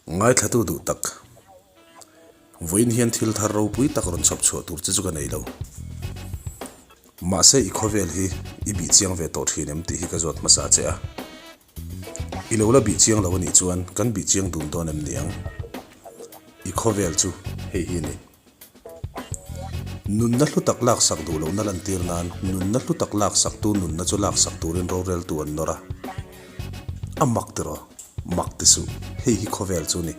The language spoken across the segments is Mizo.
Ngaithlatu duh tak. Vawiin hian thil thar ropui tak rawn chhawp chhuah tur che chu ka nei lo. Mahse i khawvel hi i bih chiang ve tawh thin em tih hi ka zawt hmasa che a. I lo la bih chiang lo anih chuan kan bih chiang dun dawn em niang? I khawvel chu hei hi a ni. Nunna hlu tak laksak duh lohna lantir nan nunna hlu tak laksaktu nunna chu laksak turin roreltu an nawr a. A mak tiraw? Mak ti suh, hei hi khawvel chu ni.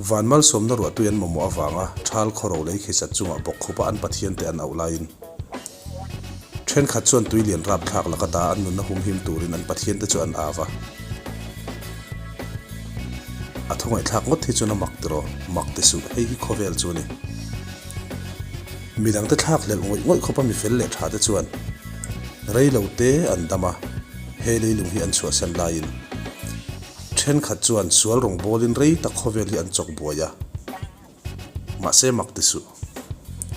Van malsawmna ruahtui an mamawh avanga thal khawro lei khisat chungah bawkkhupa an pathiante an auh laiin thenkhat chuan tui lian rapthlak laka ta an nunna humhim turin an pathiante chu an av a. A thawngaihthlak ngawt hi chuan a mak tiraw? Mak ti suh, hei hi khawvel chu ni. Midangte thlak hlelh ngawih ngawih khawpa mi fel leh tha te chuan rei lo te an dam a, he leilung hi an chhuahsan laiin thenkhat chuan sual rawng bawlin rei tak khawvel hi an chawk buai a. Mahse mak ti suh,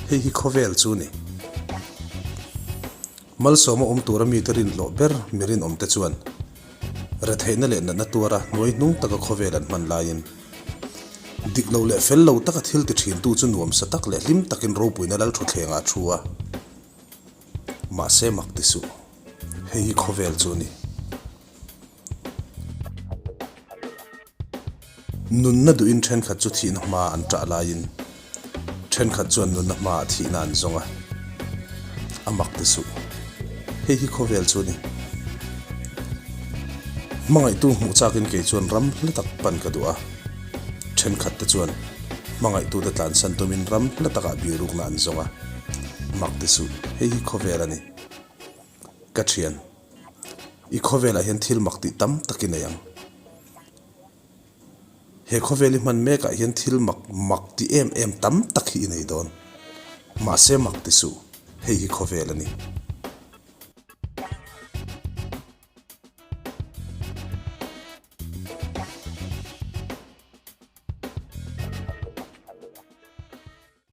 hei hi khawvel chu ni. Malsawma awm tura mite rinhlawh ber mi rinawmte chuan retheihna leh natna tuara hnuai hnung taka khawvel an hman laiin Dik lo leh fel lo taka thil ti thintu chu nuamsa tak leh hlim takin ropuina lal thutthleng ah a thu a. Mahse mak ti suh. Hei hi khawvel chu a ni. Nunna duhin thenkhat chu thihna hma an ṭah laiin thenkhat chuan nunna hmaah thihna an zawng a. A mak ti suh. Hei hi khawvel chu a ni. Hmangaihtu hmuh chakin kei chuan ram hla tak pan ka duh a. Thenkhat te chuan hmangaihtute tlansan tumin ram hla takah birukna an zawng a. Mak ti suh, hei hi khawvel a ni. Ka thian, i khawvelah hian thil mak tih tam tak i nei ang. He khawvel i hman mekah hian thil mak mak ti em em tam tak hi i nei dawn. Mahse mak ti suh, hei hi khawvel a ni.